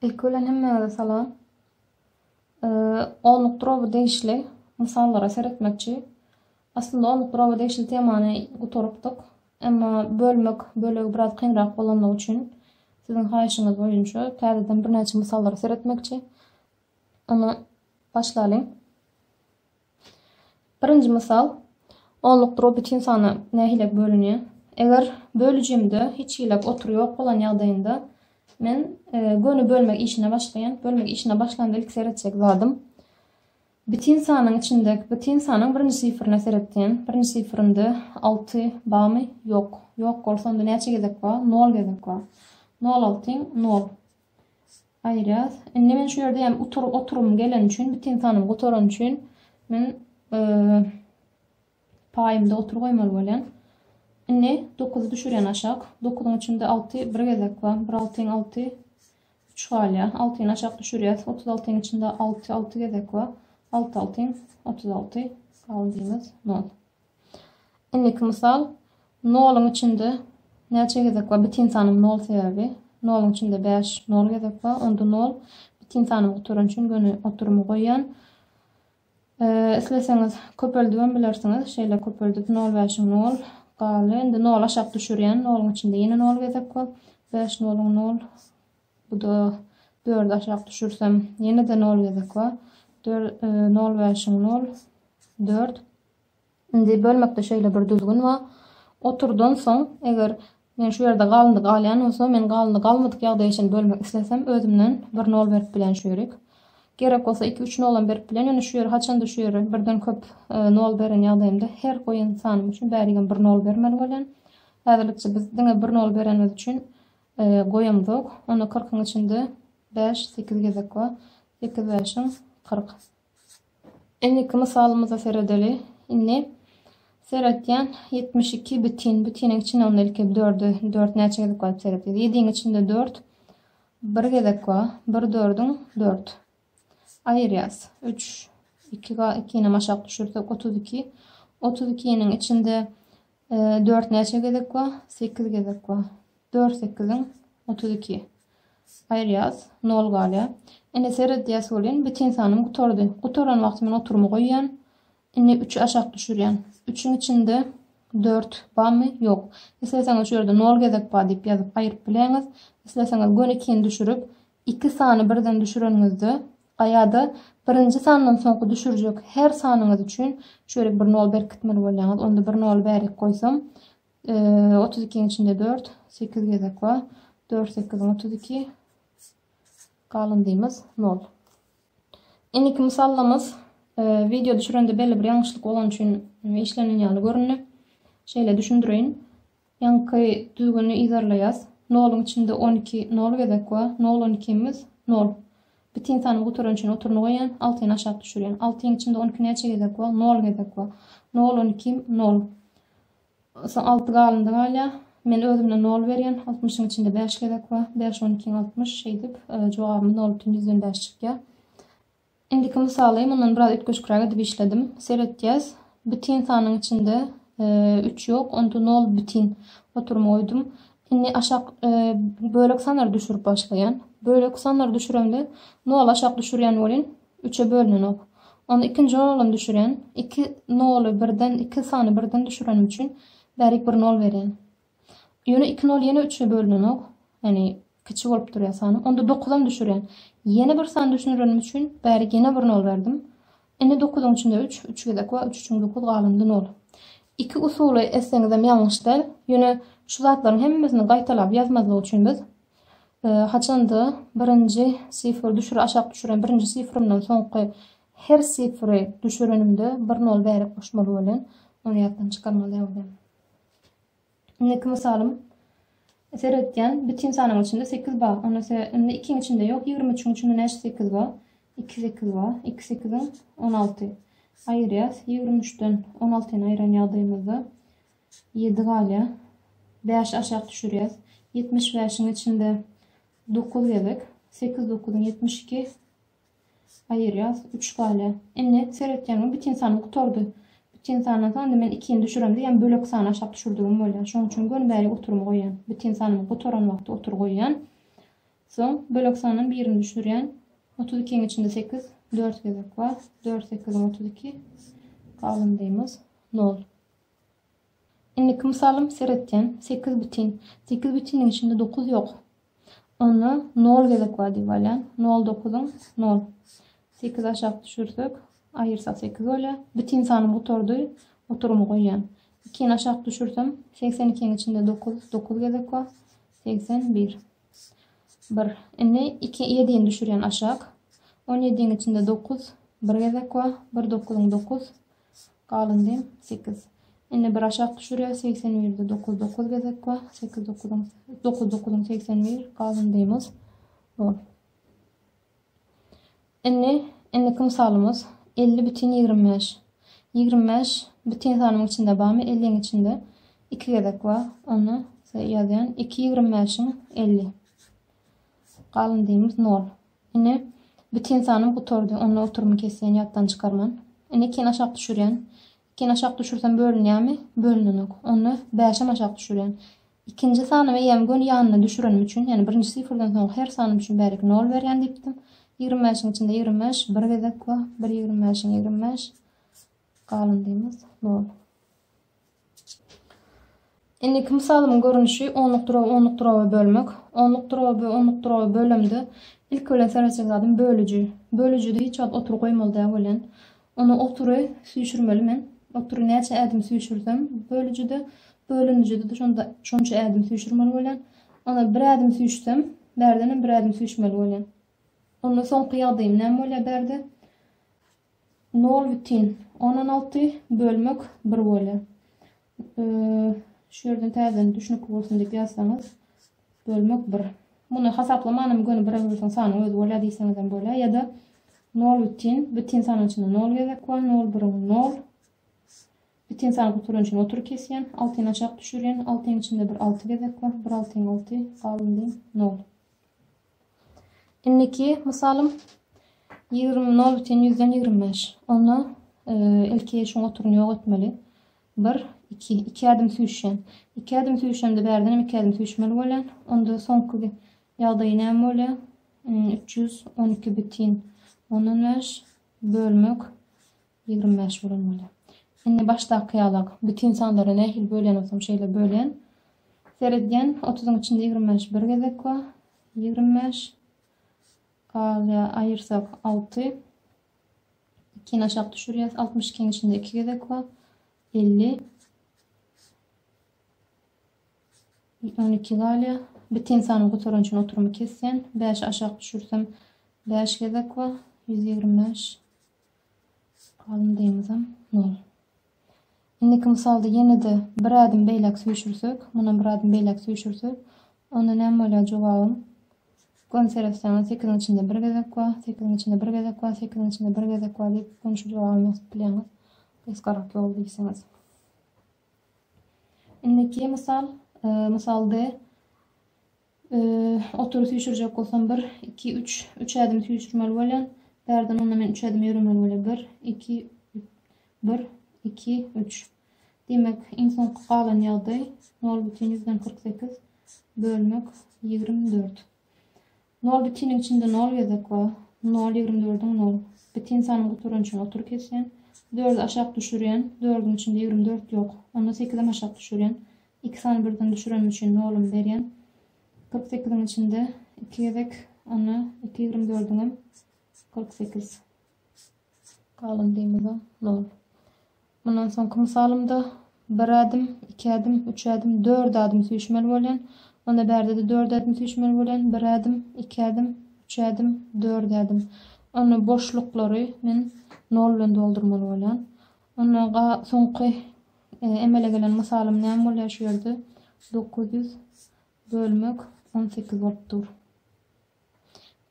Ilki bilen hemmäňize salam. Onluk droba degişli mysallara seretmekçi. Aslynda onluk droba degişli temany gutarypdyk. Emma bölmek bölegi biraz kynrak bolanlygy üçin siziň haýyşyňyz boýunça täzeden birnäçe mysallara seretmekçi. Onda başlalyň. Birinji mysal, onluk drob bitin sana nähili bölünýär? Eger bölüjimde hiç hili otur ýok bolan ýagdaýynda men e, göni bölmek işine başlaýan. Bölmek işine başlanda ilk seretjek zadym bitin sanyň içindeki bitin sanyň birinji sifrine seretýän. Birinji sifrinde 6 barmy? Ýok. Ýok bolsa onda näçe gezek bar? 0 gezek bar. 0 6 0. Aýyrýas. Indi men şu ýerde hem otur oturym gelen üçin, bitin sanym gutaran üçin men e, paýymda otur goýmaly bolýan. Indi 9-y düşürýän aşak. 9-yň içinde 6 bir gezek bar. 1 6-yň 6 3 galýar. 6-yny aşak düşürýäs. 36-yň içinde 6 6 gezek bar. 6 6-yň 36 galdymyz 0. Indiki mysal, noluň içinde näçe gezek bar? Bitin sanym nol sebäbi. Noluň içinde 5 nol gezek bar. Onda nol bitin sanym gutaran üçin göni oturymy goýýan. Ee, isleseňiz köpeldibem bilersiňiz. Şeýle köpeldip 0 5-iň 0 galdy. Indi 0 aşak düşürýän. Noluň içinde ýene 0 gezek bar. 5 noluň 0. Bu da 4 aşak düşürsem ýene-de 0 gezek bar. 4 0 5-iň 0 4 Indi bölmekde şeýle bir düzgün bar. Oturdan soň, eger men şu ýerde galyndy galýan bolsa, men galyndy galmadyk ýagdaýa çenli bölmek islesem, özümden bir nol berip bilen şu ýerik. Gerek bolsa 2-3 nolam berip bilen, ýöne şu ýeri haçanda şu ýere birden köp e, nol beren ýagdaýymda her goýan sanym üçin bärigem bir nol bermeli bolýan. Häzirlikçe biz diňe bir nol berenimiz üçin e, goýamzok. Onda 40-yň içinde 5, 8 gezek bar. 8 5-iň 40. Indiki mysalymyza seredeli. Indi seretýän 72 bitin. Bitiniň içinde onda ilki 4-ü 4 näçe gezek bar seretýär. 7-iň içinde 4 bir gezek bar. 1 4-üň 4. Aýyrýas. 3 2 2-ni aşak düşürsek 32. 32-niň içinde 4 näçe gezek bar? 8 gezek bar. 4 8-iň 32. Aýyrýas, nol galýar. Indi seredýäs welin, bitin sanym gutardy. Gutaran wagty men oturymy goýýan. Indi 3-ü aşak düşürýän. 3-üň içinde 4 barmy? Ýok. Isleseňiz şu ýerde nol gezek bar diýip ýazyp aýryp bileňiz. Isleseňiz göni 2-ni düşürip, 2 sany birden düşüreniňizde, ýa-da birinji sandan soňky düşürjek her sanyňyz üçin şu ýere bir nol berkitmeli bolýaňyz. Onda bir noly bärik goýsam, 32-niň içinde 4, 8 gezek bar. 4, 8-iň 32. Galyndymyz 0. Indiki mysallamyz e, video düşürende belli bir ýalňyşlyk bolan üçin işlenen ýaly göründi. Şeýle düşündireýin. Ýaňky düzgüni yzarlaýas. Noluň içinde 12 nol gezek bar. 0 12-imiz 0. Bitin sany gutaran üçin oturyny goýýan, 6-ny aşak düşürýän. 6-yň içinde 12 näçe gezek bar? 0 gezek bar. 0 12 0. Soň 6 galyndy galýar. Men özümden 0 berýän. 60-yň içinde 5 gezek bar. 5 12 60 şeýdip e, jogabymyz 0,105 çykýar. Indiki mysaly mundan biraz üýtgeşikräk edip işledim. Seretýäs. Bitin sanyň içinde 3 e, ýok, onda 0 bitin oturymy goýdum. Indi aşak e, bölek sanlary düşürip başlaýan. Bölek sanlary düşüremde 0 aşak düşürýän welin 3-e bölünenok. Onda ikinji noluny düşürýän. 2 noly birden, 2 sany birden düşürenim üçin bärik bir nol berýän. Ýöne 2 nol ýene 3-e bölünenok. Ýani kiçi bolup durýar sany. Onda 9-am düşürýän. Ýene bir san düşürenim üçin bärik ýene bir nol berdim. Indi 9-yň içinde 3, 3 gezek bar, 3 üçin 9 galyndy nol. Iki usuly etseňizem ýalňyş däl. Ýöne şu zatlaryň hemmesini gaýtalap ýazmazlyk üçin biz Haçanda birinji sifri düşür aşak düşüren birinji sifrimden soňky her sifri düşürenimde bir nol bärik goşmaly bolýan. Ony ýatdan çykarmaly bolýan. Indiki mysalym seretýän bitin sanyň içinde 8 bar. Onda se indi 2-iň içinde ýok, 23-iň içinde näçe 8 bar? 2 8 bar. 2 8-iň 16. Aýyrýas. 23-den 16-ny aýyran ýagdaýymyzda 7 galýar. 5 aşak düşürýäs. 75-iň içinde 9 gezek. 8 9-uň 72 aýyrýas. 3 galýar. Indi seretýäňmi bitin sany gutardy. Bitin sandan soň indi men 2-ni düşüremde, ýa bölek sany aşak düşürdigim bolýar. Şonuň üçin göni bäri oturymy goýýan. Bitin sanymy gutaran wagty otur goýýan. Soň bölek sandan birini düşürýän. 32-iň içinde 8, 4 gezek bar. 4 8-iň 32. Galyndymyz 0. Indiki mysalym seretýän. 8 bütin. 8 bütiniň içinde 9 ýok. Onda 0 gezek bar diýip alýan. 0 9-yň 0. 8 aşak düşürsek, aýyrsak 8 bolýar. Bütin sanym gutardy. Oturymy goýýan. 2-ni aşak düşürsem, 82-iň içinde 9, 9 gezek bar. 81. 1. Indi 2 7-ni düşürýän aşak. 17-niň içinde 9 bir gezek bar. 1 9-yň 9. Galyndy 8. Indi bir aşak düşürýär. 81-de 9 9 gezek bar. 8 9-yň 9 9-yň 81 galyndymyz 0. Indi indiki mysalymyz 50 bütin 25. 25 bütin sanyň içinde barmy? 50-iň içinde 2 gezek bar. Onu ýazýan 2 25-iň 50. Galyndymyz 0. Indi bütin sanym gutardy. Onda oturymy kesýän ýatdan çykarman. Indi 2-ni aşak düşürýän. 2-ni aşak düşürsem bölünýärmi? Bölünenok. Onda 5-em aşak düşürýän. Ikinji sanymy eýýäm göni ýanyna düşürenim üçin, ýagny birinji sifrden soňky her sanym üçin bärik nol berýän diýipdim. 25-iň içinde 25 bir gezek we bir 25-iň 25 galyndymyz nol. Indiki mysalymyň görnüşi onluk droby onluk droba bölmek. Onluk droby onluk droba bölemde ilki bilen seretjek zadym bölüji. Bölüjide hiç wagt otur goýmaly däl welin. Ony otury süýşürmeli men. Otury näçe ädim süýşürsem bölüjide, bölünijide-de şonda şonça ädim süýşürmeli bolýan. Onda bir ädim süýşsem, bärdenem bir ädim süýşmeli bolýan. Onda soňky ýagdaýym näme bolýar bärde? Nol bütin ondan alty bölmek bir bolýar. Şu ýerden täzeden düşnükli bolsun diýip ýazsaňyz, bölmek bir. Muny hasaplamanam göni bire bölseň sanyň özi bolýar diýseňizem bolýar. Ýa-da nol bütin, bütin sanyň içinde nol gezek bar, nol biriň nol. Bütin sany gutaran üçin otur kesýän, altyny aşak düşürýän, altyň içinde bir alty gezek bar, bir altyň alty, galyndy nol. Indiki mysalym 20 nol bütin ýüzden 25. Onda e, ilki şuň oturyny ýok etmeli. 1 2 2 ädim süýşýän. 2 ädim süýşende bärden hem 2 ädim süýşmeli bolýan. Onda soňky ýagdaýy näme bolýar? 312 hmm, bütin ondan 5 bölmek 25 bolan bolýar. Indi başdaky ýalak bütin sanlary nähili bölýän bolsam şeýle bölýän. Seredýän 30-yň içinde 25 bir gezek bar. 25 galýar aýyrsak 6. 2-ni aşak düşürýäs. 62-niň içinde 2 gezek bar. 50 12 galýar. Bitin sany gutaran üçin oturymy kesýän. 5 aşak düşürsem 5 gezek bar. 125 Galyndymyzam nol. Indiki mysalda ýene-de bir ädim beýläk süýşürsek, mundan bir ädim beýläk süýşürsek, onda näme bolýar jogabym? Göni seretseňiz sekiziň içinde bir gezek bar, sekiziň içinde bir gezek bar, sekiziň içinde bir gezek bar diýip, göni şu jogaby ýazyp bilýäňiz. Gysgarak ýol diýseňiz. Indiki mysal, e, mysal D. Otury süýşürjek bolsam 1, 2, 3, 3 ädim süýşürmeli bolýan. Bärden onda men 3 ädim ýöremeli bolýar. 1, 2, 1, 2, 3. Diýmek, iň soňky galan ýagdaý 0,48 bölmek 24. 0 bütiniň içinde 0 gezek bar. 0 24-iň 0. Bitin sanyň gutaran üçin otur kesýän. 4-i aşak düşürýän. 4-iň içinde 24 ýok. Onda 8-em aşak düşürýän. 2 sany birden düşürenim üçin nolumy berýän. 48-iň içinde 2 gezek, onda 2 24-iňem 48. Galyndymyzam nol. Mundan soňky mysalymda 1 ädim, 2 ädim, 3 ädim, 4 ädim süýşmeli bolýan. Onda bärde-de 4 ädim süýşmeli bolýan. 1 ädim, 2 ädim, 3 ädim, 4 ädim. Onda boşluklary men nol bilen doldurmaly bolýan. Onda soňky Emele gelen mysalym näme bolýar şu ýerde? 900 bölmek 18 bolup dur.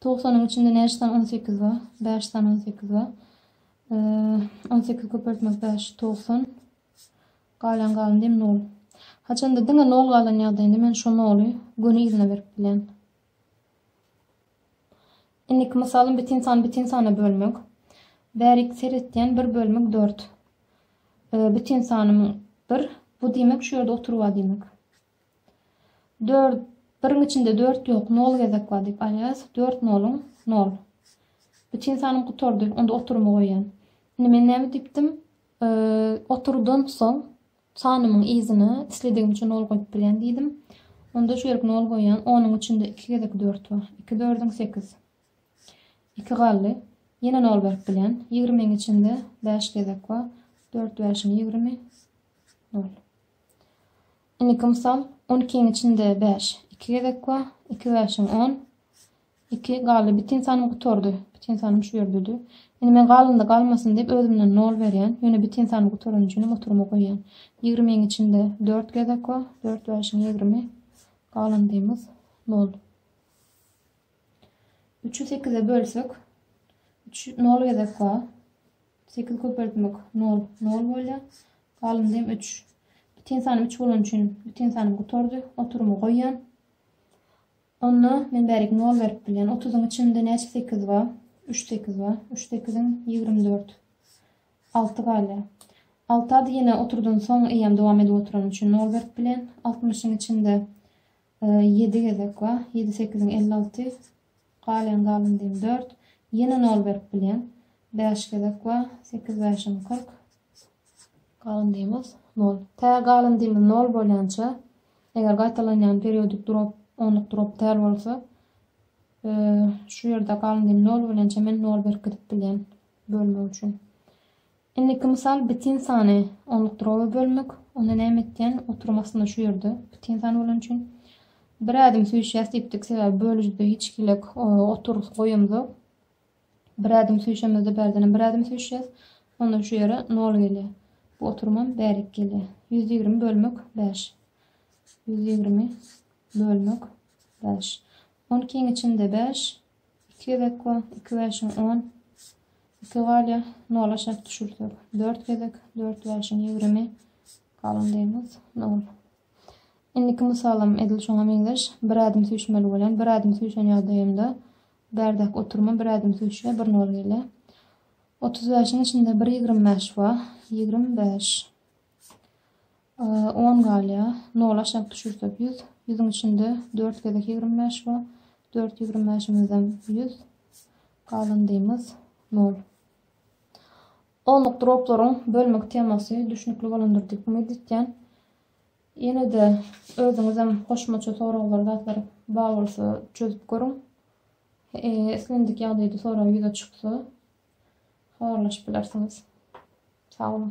90-yň içinde näçe sany 18 bar? 5 sany 18 bar. 18 köpeltmek 5 90. Galan galan diýim 0. Haçanda diňe 0 galan ýagdaýynda men şu 0-y göni yzyna berip bilýän. Indiki mysalym bitin sany bitin sana bölmek. Bärik seretýän 1 bölmek 4. Bitin sanym 1. Bu diýmek şu ýerde oturyp diýmek. 4. Biriň içinde dört ýok, nol gezek bar diýip alýas. Dört noluň nol. Bütin sanym gutardy. Onda oturymy goýýan. Indi men näme diýipdim? Oturdan soň sanymyň yzyna isledigimçe nol goýup bilýän diýdim. Onda şu ýerik nol goýýan. Onuň içinde iki gezek dört bar. Iki dördüň sekiz. Iki galdy. Ýene nol berip bilýän. Ýigrimiň içinde bäş gezek bar. Dört bäşiň 20. Nol. Indiki mysal, on ikiň içinde bäş iki gezek bar. Iki bäşiň on. Iki galdy. Bitin sanym gutardy. Bitin sanym şu ýerdedi. Indi men galyndy galmasyn diýip özümden nol berýän. Ýöne bitin sanym gutarany üçin hem oturyma goýýan. Ýigrimiň içinde dört gezek bar. Dört bäşiň 20. Galyndymyz nol. Üçi sekize bölsek, üç nol gezek bar. Sekiz köpeltmek nol, nol bolýar. Galyndym üç. Bitin sanym üç bolany üçin bitin sanym gutardy. Oturymy goýýan. Onda men bärik nol berip bilýän. Otuzyň içinde näçe sekiz bar? Üç sekiz bar. Üç sekiziň 24. Alty galýar. Alta-da ýene oturdan soň eýýäm dowam edip oturany üçin nol berip bilýän. Altmyşyň içinde 7 gezek bar. Ýedi sekiziň 56. Galýan galyndym 4. Ýene nol berip bilýän. 5 gezek bar. 8 bäşiň 40. Galyndymyz nol. Tä galyndymyz nol bolýança, eger gaýtalanýan periodik drop onluk drop däl bolsa, şu ýerde galyndym nol bolýança men nol berkidip bilýän bölmek üçin. Indiki mysal bitin sany onluk droba bölmek. Onda näme etýän? Oturum aslynda şu ýerde bitin san bolany üçin bir ädim süýşýäs diýipdik, sebäbi bölüjide hiç hili otur goýamzok. Bir ädim süýşemizde bärdenem bir ädim süýşýäs. Onda şu ýere nol gelýär. Bu oturumam bärik gelýär. 120 bölmek 5. 120 bölmek 5. 12-iň içinde 5. 2 gezek bar. 2 bäşiň 10. 2 galýar. 0 aşak düşürsek 4 gezek. 4 bäşiň 20. Galyndymyz 0. Indiki mysalym edil şoňa meňzeş. Bir ädim süýşmeli bolýan. Bir ädim süýşen ýagdaýymda bärdäki oturma bir ädim süýşýär, bir nol gelýär. 35-iň içinde bir 25 bar. 25. 10 galýar. Nol aşak düşürsek 100. 100-üň içinde 4 gezek 25 bar. 4 25-imizden 100. Galyndymyz 0. Onluk droplaryň bölmek temasy düşnükli bolandyr diýip umyt etýän. Ýene-de özüňizem goşmaça soraglar zatlar bar bolsa çözüp görüň. Islendik ýagdaýda sorag ýüze çyksa habarlaşyp bilersiňiz. Sag boluň.